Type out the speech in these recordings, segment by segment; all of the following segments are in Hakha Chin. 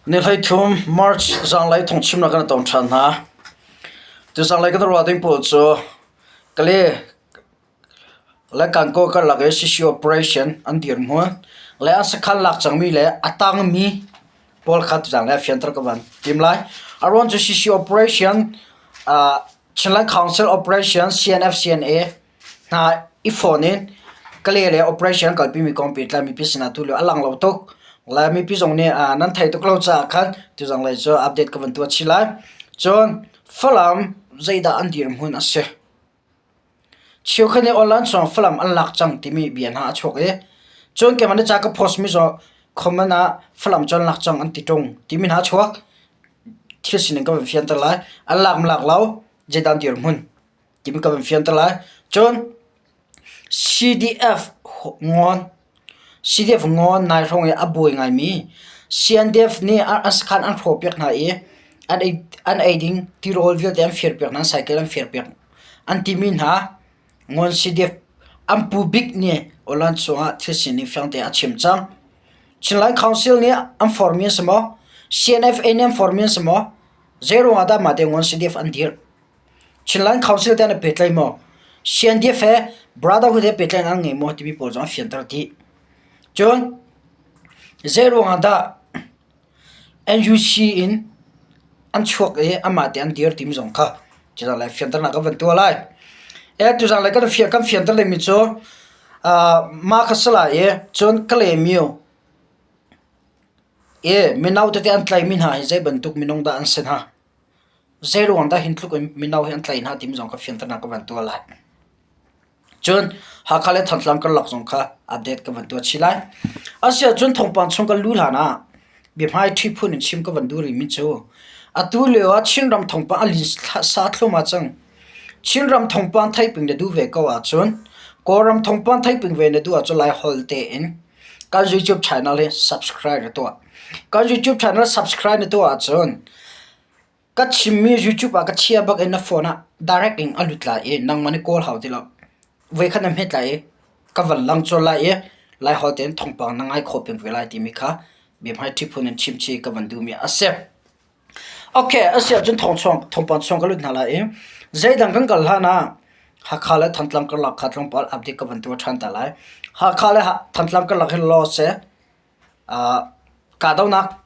Ni 13 March zanlei thawngchimnak kan i tong ṭhan hna. Tuzanlei kan ruah ding pawl cu Kale le Kankaw karlak i CC operation an dirhmun le an sakhan lak cangmi le a tangmi pawl kha tuzanlei ah fianter ka van tim lai. A ruang cu CC operation uh, Chinland Council operation CNF CNA hna i fawn in Kale le operation an kalpimi kong pehtlai mipi sinah tulio a lang lo tuk. Lai mipi zong nih nan thei tuk lo caah khan tuzang lei cu update ka van tuah chih lai. Cun Falam zeidah an dirhmun a si? Cheukhat nih online chung Falam an lak cang timi bia hna a chuak i cun keimah nih ca ka post mi zong comment ah Falam cu an lak cang an ti ṭung timi hna a chuak. Thil sining ka van fianter lai. An lak lak lo zeidah an dirhmun? Timi ka van fianter lai. Cun CDF ngawn CDF ngawn nai hrawng i a buai ngaimi CNDF nih an sakhan an hrawhpiak hna i an ei an ei ding tirawl vialte an firpiak hna, an cycle an firpiak an timi hna ngawn CDF an pu bik nih Awlan chungah thil sining fiang tein a chim cang. Chinland Council nih an formi an si maw? CNFA nih an formi an si maw? Zeiruangah dah mah te ngawn CDF an dirh? Chinland Council te an i pehtlaih maw? CNDF he Brotherhood he pehtlaihnak an ngei maw timi pawl zong a fianter dih. Cun zeiruang ah dah NUC in an chuak i amah te an dir timi zong kha tuzaan lai fianternak kan van tuah lai. E tuzaan lai kan fian kan fianter lemi cu uh, mah kha si lai i cun Kalaymyo i mino tete an tlaimi hna hi zei bantuk minung dah an si hna? Zeiruang dah hin tluk in mino hi an tlaih hna timi zong kha fianternak ka van tuah lai. Cun Hakha le Thantlang karlak zong kha update ka van tuah chih lai. Asiahcun thawngpang chung kan luh hlan ah biahmai ṭhi phun in chim ka van duh rihmi cu atu lio ah Chinram thawngpang a lin sa thluahmah cang. Chinram thawngpang theihping na duh ve ko ahcun Kawlram thawngpang theihping ve na duh ahcun Laiholh tein kan YouTube channel hi subscribe na tuah. Kan YouTube channel subscribe na tuah ahcun Ka chimmi YouTube ah ka chia bak in na phone ah direct in a lut lai i nangmah nih kawl hau ti lo. Voikhat na hmet lai i ka van lang colh lai i Laiholh tein thawngpang na ngai khawh peng ve lai timi kha biahmaiṭhi phun in chimchih ka van duhmi a si. Okay, a si ahcun thawngpang chung ka lut hna lai i zeidang kan kal hlan ah Hakha le Thantlang karlak kha tlawmpal update ka van tuah ṭhan ta lai. Hakha le Thantlang karlak hi law seh kahdohnak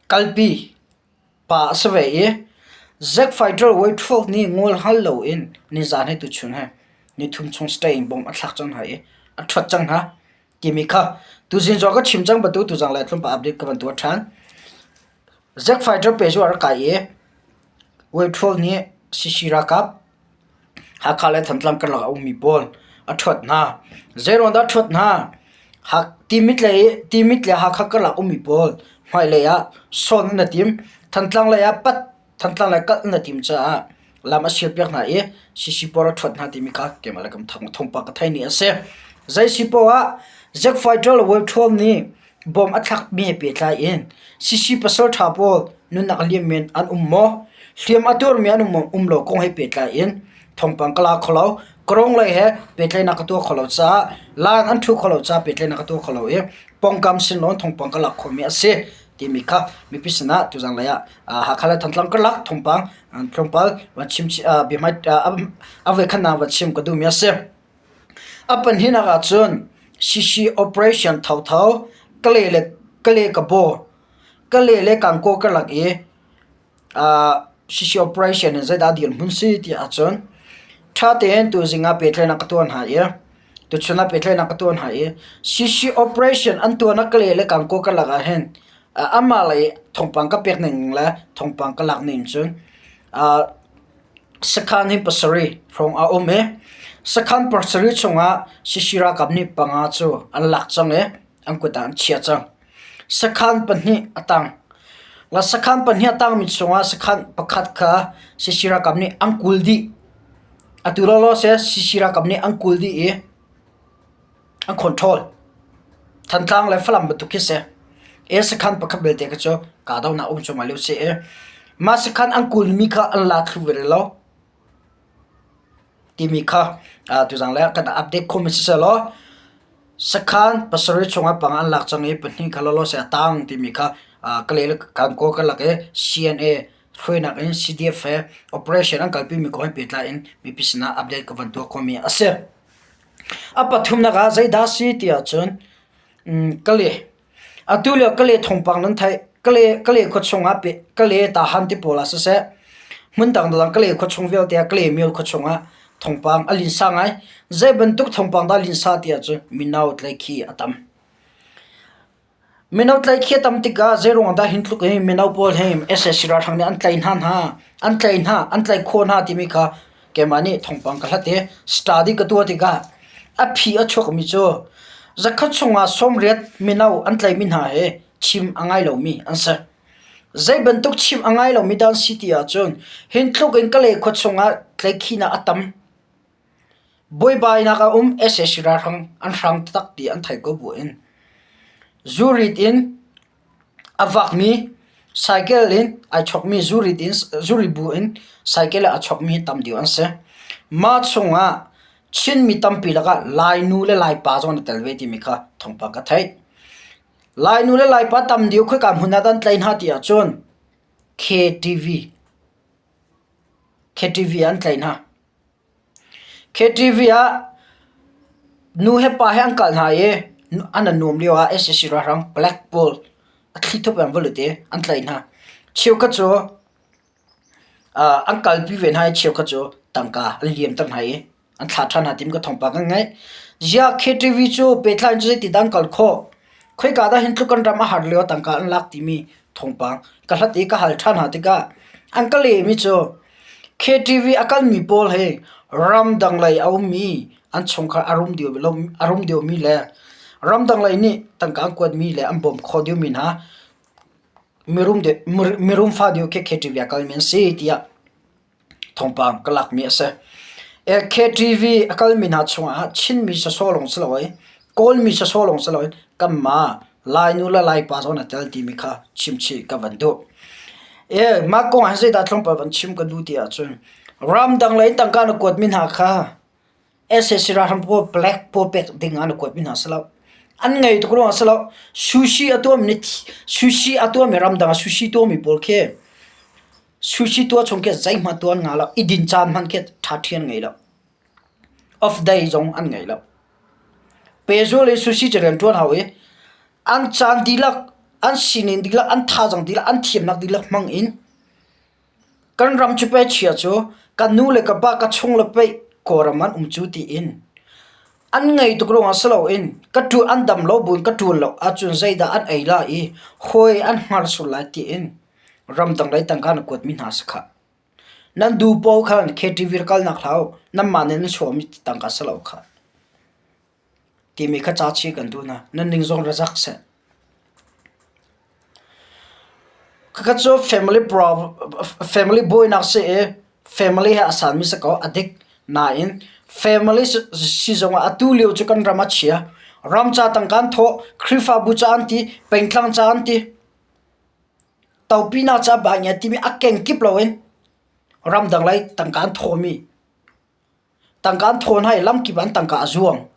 kalpi Pa a si ve i Zack Fighter Way 12 nih ngol hngal loin nizaan hi tuchun he nithum chung stay in bom a thlak cang hna i a ṭhuat cang hna timi kha tuzing zong ka chim cang bantuk tuzang le tlawmpal update ka van tuah ṭhan. Zack Fighter pe cu a rak kai i Way 12 nih CC ralkap Hakha le Thantlang karlak a ummi pawl a ṭhuat hna. Zeiruang dah a ṭhuat hna? Timit le Timit le Hakha karlak ummi pawl hmailei ah sawn an i tim. Thantlang lei ah pat, Thantlang lei kalh an i tim caah lam a sialpiak hna i CC pawl a ṭhuat hna timi kha keimah le kam thawngpang ka theih ni a si. Zei si poah ah Zack Fighter le World 12 nih Bawm a thlakmi he pehtlai in CC pasal ṭha pawl nunnak liam men an um maw? Hliam a tuarmi an um maw um lo kong he pehtlai in thawngpang ka la kho lo. Karong lei he pehtlaihnak ka tuah kho lo caah laan an ṭhu kho lo caah pehtlaihnak ka tuah kho lo i pawngkam sin lawng thawngpang ka lak khawhmi a si timi kha mipi sinah tuzang lei ah Hakha le Thantlang karlak thawngpang tlawmpal van chim biahmai a voikhatnak van chim ka duhmi a si. A pahnihnak ahcun CC operation thotho Kale le Kale Kabaw, Kale le Kankaw karlak i CC operation in zeidah dirhmun si ti ahcun ṭha tein tuzing ah pehtlaihnak ka tuah hna i tuchun ah pehtlaihnak ka tuah hna i CC operation an tuahnak Kale le Kankaw karlak ahhin amah lei thawngpang ka pek ning le thawngpang ka lak ning cun Sakhan hi pasarih hrawng a um i sakhan pasarih chungah Sisi ralkap nih panga cu an lak cang i an kut ah an chiah cang. Sakhan pahnih a tang. La sakhan pahnih a tangmi chungah sakhan pakhat kha Sisi ralkap nih an kul dih. Atu lawlaw seh Sisi ralkap nih an kul dih i an control. Thantlang le Falam bantuk khi si. E sakhan pakhat belte kha cu kahdohnak um cuahmah lio si i mah sakhan an kulmi kha an la thlu ve lo timi kha tuzang le kan update khawhmi siseh law sakhan pasarih chungah panga an lak cang i pahnih kha lawlaw se a tang timi kha. Kalay le Kankaw karlak i CNA hruainak in CDF he operation an kalpimi kong he pehtlai in mipi sinah update ka van tuah khawhmi a si. A pathumnak ah zeidah a si ti ahcun Kalay atu lio Kalay thawngpang nan theih. Kalay Kalay khua chungah Kalay tahan ti pawl ah siseh hmun dangdang Kalay khua chung vialte ah Kalay myo khua chungah thawngpang a linsa ngai. Zei bantuk thawngpang dah a linsa ti ahcun mino tlaihkhih a tam. Mino tlaihkhih a tam tikah zeiruang dah hin tluk hi mino pawl hi sac ralhrang nih an tlaih hna hna, an tlaih hna, an tlaih khawh hna timi kha keimah nih thawngpang ka hlat i study ka tuah tikah a phi a chuakmi cu zakhat chungah 80 mino an tlaihmi hna hi chim a ngai lomi an si. Zei bantuk chim a ngai lomi dah an si ti ahcun hin tluk in Kalay khua chungah tlaihkhihnak a tam. Buaibainak a um sac ralhrang an hrang taktak ti an theih ko buin zurit in a vakmi cycle in ai chokmi zurit in zuri bu in cycle ah a chokmi tam deuh an si. Mah chungah Chinmi tampi lakah Lainu le Laipa zong an i tel ve timi kha thawngpang ka theih. Lainu le Laipa tam deuh khoika hmun ah dah an tlaih hna ti ahcun KTV KTV ah an tlaih hna. KTV ah nu he pa he an kal hna i an i nuam lio ah sac ralhrang palek pawl a thlithup in an va lut i an tlaih hna. Cheukhat cu an kalpi ve hna i cheukhat cu tangka an liamter hna i an thlah ṭhan hna timi ka thawngpang kan ngaih. Ziah KTV cu pehtlai in cu zeitindah an kal khawh? Khoika dah hin tluk kan ram a har lio ah tangka an lak timi thawngpang ka hlat i ka hal ṭhan hna tikah an ka lehmi cu KTV a kalmi pawl hi ramdang lei a ummi an chungkhar a rum deuhmi le ramdang lei nih tangka an kuatmi le an bawmh khawh deuhmi hna mirum fa deuh khi KTV a kalmi an si tiah thawngpang ka lakmi a si. KTV a kalmi hna chungah Chinmi sawsawh lawng si loin Kawlmi sawsawh lawng si loin kanmah Lainu le Laipa zong na tel timi kha chimchih ka van duh. Mah kong ah zeidah tlawmpal van chim ka duh ti ahcun ramdang lei in tangka na kuatmi hna kha sac ralhrang pawl black pawl pek ding ah na kuatmi hna si lo. An ngei tuk ruangah si lo. Sushi a tuahmi sushi a tuahmi ramdang ah sushi tuahmi pawl khi sushi tuah chung khi zeihmanh tuah an ngah lo. I din caan hmanh khi ṭhaṭhi an ngei lo. Off day zong an ngei lo. Pehzul in sushi cu rianṭuan hau i an caan dihlak, an sining dihlak, an thazaang dihlak, an thiamnak dihlak hmang in kan ram cu pei chia cu ka nu le ka pa ka chung le pei Kawlram an um cu tiin an ngei tuk ruangah si loin ka ṭuan an dam lo buin ka ṭuan lo ahcun zeidah an ei lai i hawi an hngar sual lai tiin ramdang lei tangka na kuatmi hna si khah. Nan duh paoh khan KTV kalnak hlah u, nanmah nih nan chuahmi tangka si lo kha. Timi kha ca chih kan duh hna. Nan ning zong ra zak seh. Khakha cu family family buainak si i family he a sanmi si ko a dik nain family si zongah atu lio cu kan ram a chia. Ram ca tangka an thawh, Khrihfabu ca an ti, pengtlang ca an ti. Topinak ca ba ngia timi a kengkip loin ramdang lei tangka an thawmi tangka an thaw hna i lamkip ah an tangka a zuang.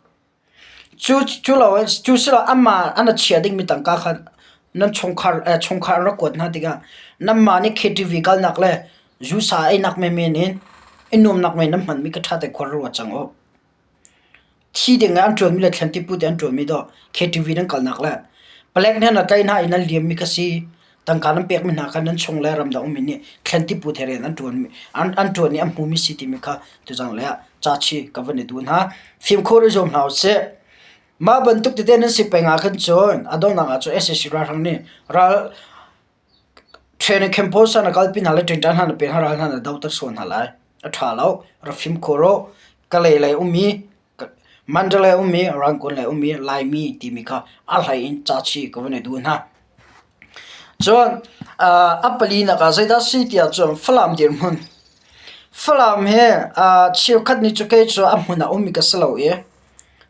Cu cu lo cu si lo anmah an a chia dingmi tangka kha nan chungkhar eh, chungkhar an rak kuat hna tikah nanmah nih KTV kalnak le zusa einak menmen in i nuamnak men nan hmanmi kha ṭha tein khua ruat cang u. Thi ding ah an ṭuanmi le thlen tipu te an ṭuanmi dawh KTV nan kalnak le palek nih an tlaih hna i nan liammi kha si. Tangka nan pekmi hna kha nan chung le ramdang ummi nih thlen tipu he rian an ṭuan an, an ṭuan i an hmumi si timi kha tuzang le ah cachi ka van i duh hna. Fimkhur i zuam hna usih. Mah bantuk tete nan si peng ah khan cun a donghnak ah cun sac ralhrang nih ral Training camp pawl san a kalpi hna le ṭingṭang hna na pe hna ral hna na doter sual hna lai. A ṭha lo. Rak fimkhur u. Kalay lei ummi, Mandalay ummi, Rangoon lei ummi Laimi timi kha a hlei in cachi ka van i duh hna. Cun a palinak ah zeidah si tiah cun Falam dirhmun. Falam hi cheukhat nih cu kei cu a hmun ah ummi ka si lo i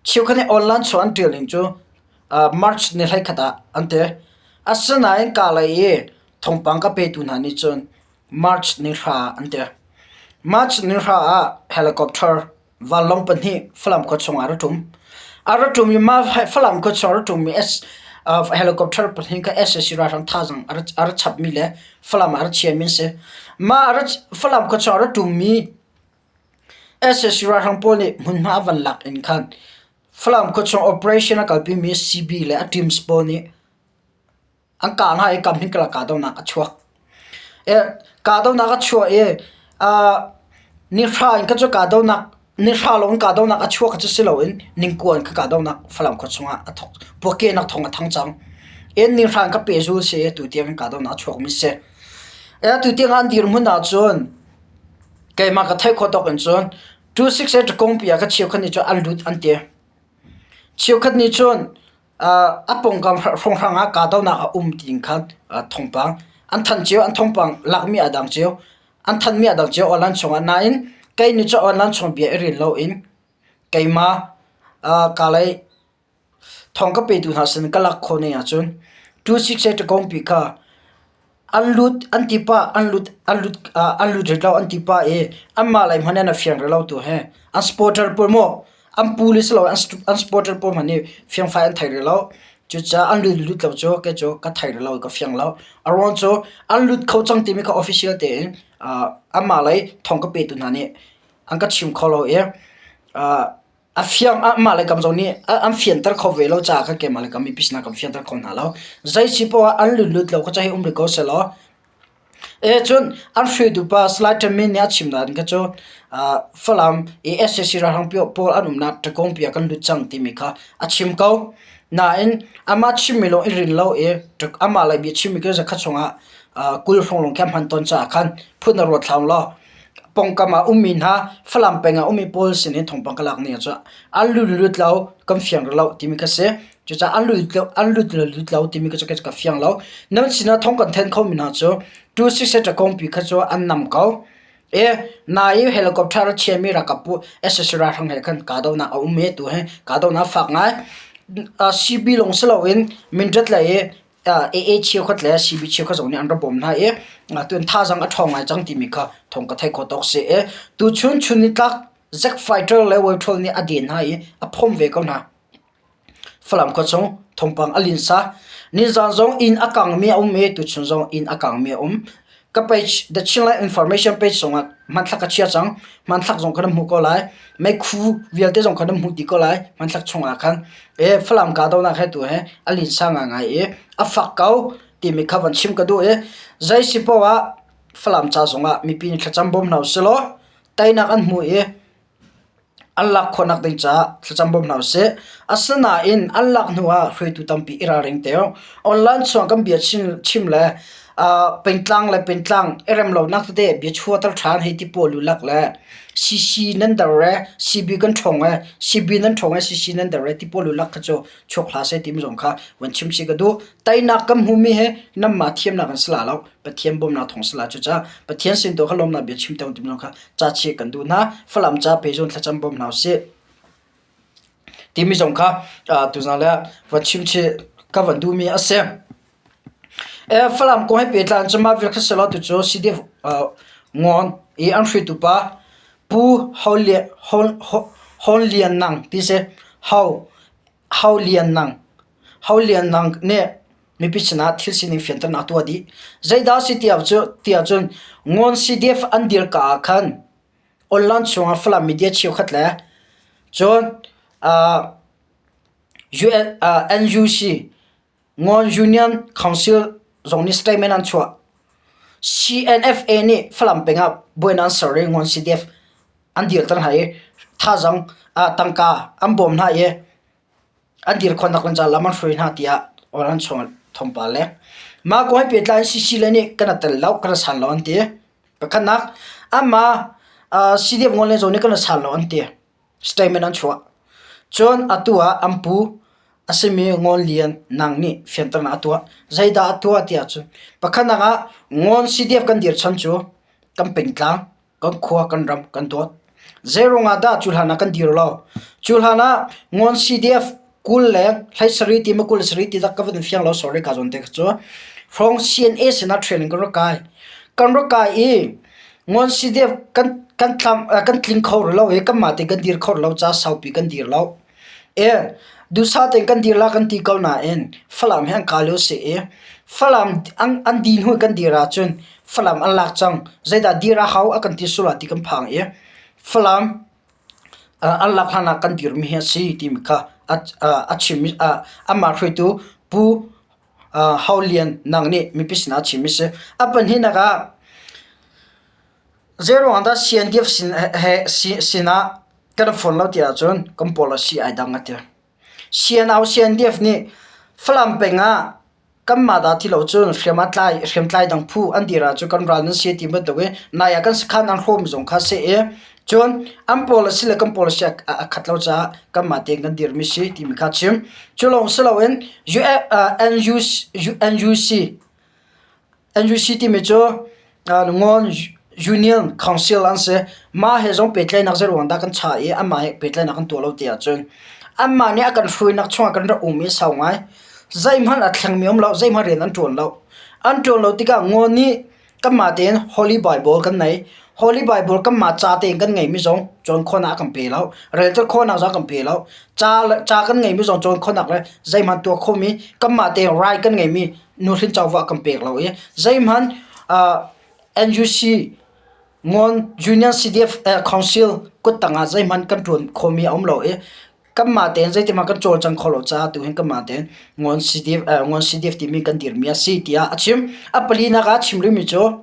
cheukhat nih online chung an ṭial ning cu March ni 11 ah an ti. Asinain Kalay i thawngpang ka petu hna nih cun March ni 9 an ti. March ni 9 ah helicopter vanlawng pahnih Falam khua chungah a ra ṭum. A ra ṭum i mah Falam khua chung a ra ṭummi. Helicopter pahnih kha sac ralhrang thazaang a ra chapmi le Falam ah a ra chiami an si. Mah Falam khuachung a ra ṭummi sac ralhrang pawl nih hmunhma a van lak in khan Falam khuachung operation a kalpimi CB le a teams pawl nih an kah hna i kam hin kahdohnak a chuak. Kahdohnak a chuah i nihra in kha cu kahdohnak nihra lawng in kahdohnak a chuak cu si loin ningkua in kha kahdohnak Falam khua chungah a thawk. Puakehnak thawng a thang cang. In nihra in kha pehzul si i tutiang in kahdohnak a chuakmi si. Tutiang an dirhmun ahcun keimah ka theih khawh tawk in cun 268 kongpi ah ka cheukhat nih cun an lut an ti. Cheukhat nih cun a pawngkam hrawnghrang ah kahdohnak a um tiin khan thawngpang an thanh cio, an thawngpang lakmi aa dang cio, an thanhmi aa dang cio online chungah. Nain kei nih cun online chung bia i rel loin keimah kaa lei thawng ka petu hna sin ka lak khawh ning ahcun 268 kongpi kha An lut an ti pah, an lut an lut an lut rit lo an ti pah i anmah lei hmanh in a fiang rih lo tu hi. An supporter pawl maw an pu le si lo an supporter pawl hmanh nih fiangfai an thei rih lo. Cucaah an lut lut lo cu kei cu ka thei rih lo i ka fiang lo. A ruang cu an lut kho cang timi kha official tein anmah lei thawng ka petu hna nih an ka chim kho lo i A fiang ah mah le kam zong nih an fianter kho ve lo caah khan keimah le kam mipi sinah kan fianter kho hna lo. Zei si poah ah an lut lut lo kha cu hei um rih ko sehlaw. E cun an hruaitu pa Salai Ṭamin nih a chim nain kha cu Falam i sac ralhrang pawl an umnak ṭakawngpi ah kan lut cang timi kha a chim ko. Nain amah chimmi lawng i rin lo i amah lei bia chimmi cu zakhat chungah 20 hrawng lawng khi a hman tawn caah khan phun a ruat hlah law pawngkam ah ummi hna Falam peng ah ummi pawl sin in thawngpang ka lak ning cu an lut lut lo kan fiang rih lo timi kha si. Cucaah an lut lo an lut le lut lo timi kha cu ka fiang lo. Nan sinah thawng kan then khomi hna cu 268 kongpi kha cu an nam ko. E nai i helicopter a chiami ralkap pu sac ralhrang he khan kahdohnak a um i tu hi kahdohnak fak ngai. CB lawng si loin Mindat lei i AA cheukhat le CB cheukhat zong nih an rak bawm hna i tuan thazaang a ṭhawng ngai cang timi kha thawng ka theih khawh tawk si i tuchun chun nitlak Zack Fighter le Waithrawl nih a den hna i a phomh ve ko hna. Falam khua chung thawngpang a linsa. Nizaan zong inn a kangmi a um i tuchun zong inn a kangmi a um. Ka page The Chinland Information page zongah hmanthlak ka chia cang. Hmanthlak zong kha nan hmuh ko lai. Meikhu vialte zong kha nan hmuh dih ko lai. Hmanthlak chungah khan e Falam kahdohnak he tu he a linsa ngaingai i a fak ko timi kha van chim ka duh i zei si poah ah Falam ca zongah mipi nih thlacam bawm hna usilaw teinak an hmu i An lak khawhnak ding caah thlacam bawm hna usih. Asinain an lak hnu ah hruaitu tampi i ralring te u. Online chung kan bia chim le pengtlang le pengtlang i rem lonak tete bia chuahter ṭhan hei ti pawl lulak le CC nan der e, CB kan ṭhawng e, CB nan ṭhawng e, CC nan der e ti pawl lulak kha cu chuak hlah seh timi zong kha van chim si ka duh. Teinak kan hmumi hi nanmah thiamnak an si la lo. Pathian bawmnak thawng si la. Cucaah Pathian sin tu kha lawmnak bia chim te u timi zong kha ca chih kan duh hna. Falam ca pehzun thlacam bawm hna usih. Timi zong kha tuzan le van chim chih ka van duhmi a si. Falam kong he pehtlai in cun mah vial kha si lo tu cu CDF Ngawn i an hruaitu pa Pu Hon Lian Nang ti si. Hau Hau Lian Nang Hau Lian Nang nih mipi sinah thil sining fianternak a tuah dih. Zeidah a si tiah cun Ngawn CDF an dir ka ah khan online chungah Falam media cheukhat le cun NUC Ngawn Union Council zong nih statement an chuah. CNFA nih Falam peng ah buainak an ser i Ngawn CDF an dirter hna i thazaang tangka an bawm hna i An dir khawhnak lam caah lam an hruai hna tiah an chung thawngpang le mah kong he pehtlai in CC le nih kan i tel lo, kan i san lo an ti. Pakhatnak, anmah CDF Ngawl le Zaw nih kan i san lo an ti. Statement an chuah. Cun atu ah an pu a simi Ngawn Lian Nang nih fianternak a tuah. Zeidah a tuah tiah cun pakhatnak ah Ngawn CDF kan dir chan cu kan pengtlang kan khua kan ram kan dawt. Zeiruang ah dah cu hlan ah kan dir lo? Cu hlan ah Ngawn CDF 20 le 17 ti ma 27 ti dak ka van fiang lo sorry ka zawn te kha cu hrawng CNA sinah training kan rak kai. Kan rak kai i Ngawn CDF kan kan tlam kan tling kho rih lo i kanmah te kan dir kho rih lo ca saupi kan dir lo. E. Duhsah tein kan dir la kan ti ko nain Falam hi an ka lio si i Falam an di hnu i kan dir ahcun Falam an lak cang. Zeidah dir a hau a kan ti sual ah ti kan phang i Falam an lak hlan ah kan dirmi hi a si timi kha a chim i amah hruaitu Pu Hau Lian Nang nih mipi sinah a chim i si. A pahnihnak ah zeiruang dah CNDF sin he sinah kan fon lo ti ahcun kan policy ai dang a ti. CNO CNDF nih Falam peng ah kanmah dah ti lo cun hriam a tlai hriamtlai dang phu an dir ahcun kan ral nan si ti bantuk i nai ah kan sakhan an hrawm zong kha si i cun an policy le kan policy a khat lo caah kanmah tein kan dirmi si timi kha chim. Cu lawng si loin NUC NUC timi cu Ngawn Union Council an si. Mah he zong pehtlaihnak zeiruang dah kan chah i anmah he pehtlaihnak kan tuah lo ti ahcun anmah nih a kan hruainak chungah kan rak um i sau ngai. Zeihmanh a thlengmi um lo, zeihmanh rian an ṭuan lo. An ṭuan lo tikah Ngawn nih kanmah tein Holy Bible kan nei. Holy Bible kanmah ca tein kan ngeimi zong cawn khawhnak a kan pe lo. Relter khawhnak zong a kan pe lo. Ca, ca kan ngeimi zong cawn khawhnak le zeihmanh tuah khawhmi kanmah tein right kan ngeimi nuhrin covo a kan pek lo i zeihmanh NUC Ngawn Union CDF Council kuttang ah zeihmanh kan ṭuan khawhmi a um lo i kanmah tein zeitimah kan cawlcang kho lo caah tuhin kanmah tein Ngawn CDF, Ngawn CDF timi kan dirmi a si tiah a chim. A palinak ah a chim rihmi cu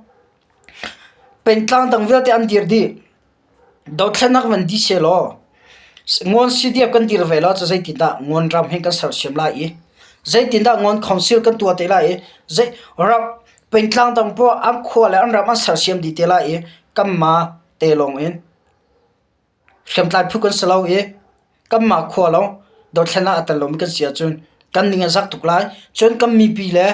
pengtlang dang vialte an dir dih. Dothlennak van dih sehlaw Ngawn CDF kan dir ve lo cu zeitindah Ngawn ram hi kan sersiam lai i zeitindah Ngawn Council kan tuah te lai i zei ram pengtlang dang poah an khua le an ram an sersiam dih te lai i kanmah te lawng in hriamtlai phu kan si lo i kanmah khua lawng dothlennak a tel lomi kan si ahcun kan ning a zak tuk lai. Cun kan mipi le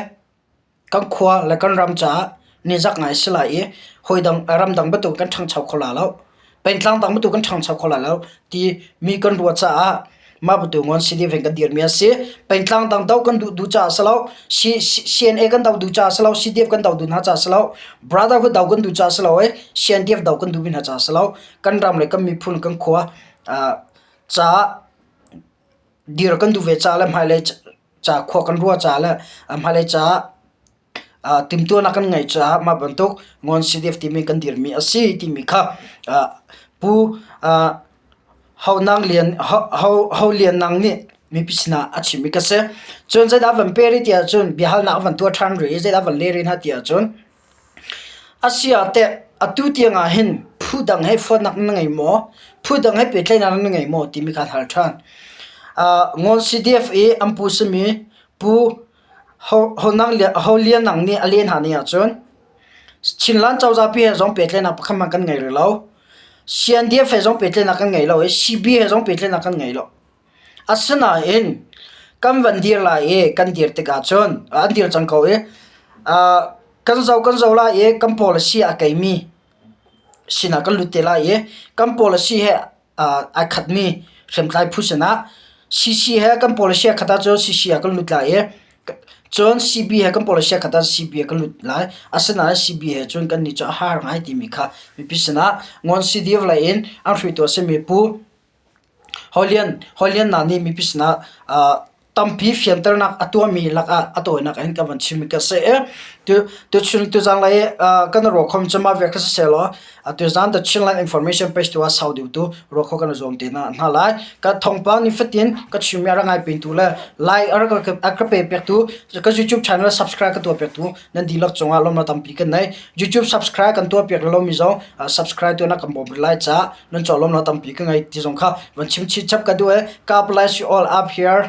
Kan khua le kan ram caah nizak ngai a si lai i hawidang ramdang bantuk kan ṭhangcho kho lai lo. Pengtlang dang bantuk kan ṭhangcho kho lai lo ti mi kan ruah caah mah bantuk ngon CDF in kan dirmi a si. Pengtlang dang do kan duh duh caah a si lo. CNA kan do duh caah a si lo. CDF kan do duh hna caah a si lo. Brotherhood do kan duh caah a si lo i CNDF do kan duh mi hna caah a si lo. Kan ram le kan miphun kan khua caah dir kan duh ve caah le hmailei ca khua kan ruah caah le hmailei caah timhtuahnak kan ngeih caah mah bantuk Ngawn CDF timi kan dirmi a si timi kha Pu Ho Nang Lian Ho Lian Nang nih mipi sinah a chimmi ka si. Cun zeidah van pe rih ti ahcun biahalnak a van tuah ṭhan rih i zeidah van leh rih hna ti ahcun A si ah teh atu tiang ah hin phu dang he fonnak na ngei maw? Phu dang he pehtlaihnak na ngei maw? timi kha an hal ṭhan. Ngawn CDF i an pu simi Pu Ho Lian Nang nih a leh hna ning ahcun Chinland cozah pi he zong pehtlaihnak pakhat hmanh kan ngei rih lo. CNDF he zong pehtlaihnak kan ngei lo i CB he zong pehtlaihnak kan ngei lo. Asinain kan van dir lai i kan dir tikah cun an dir cang ko i kan zoh kan zoh lai i kan policy a keimi sinah kan lut te lai i kan policy he ai khatmi hriamtlai phu sinah CC he kan policy a khat ahcun CC ah kan lut lai i cun CB he kan policy a khat ahcun CB ah kan lut lai. Asinain CB he cun kannih cu a har ngai timi kha mipi sinah Ngawn CDF lei in an hruaitu a simi Pu Holian nih mipi sinah tampi fianternak a tuahmi lakah a tawinak in ka van chim ka si i tuchun tuzan lei kan ruakhom cu mah vial kha siseh law tuzan The Chinland Information page tu ah sau deuh tu ruakhom kan i zuam te hna lai. Ka thawngpang nifatin ka chimmi a rak ngai pengtu le like a rak ka pe piaktu ka YouTube channel subscribe ka tuah piaktu nan dihlak cungah lawmhnak tampi kan nei. YouTube subscribe kan tuah piak lomi zong subscribe tuahnak kan bawm rih lai caah nan cawlawmnak tampi ka ngei ti zong kha van chim chih chap ka duh e. God bless you all up here.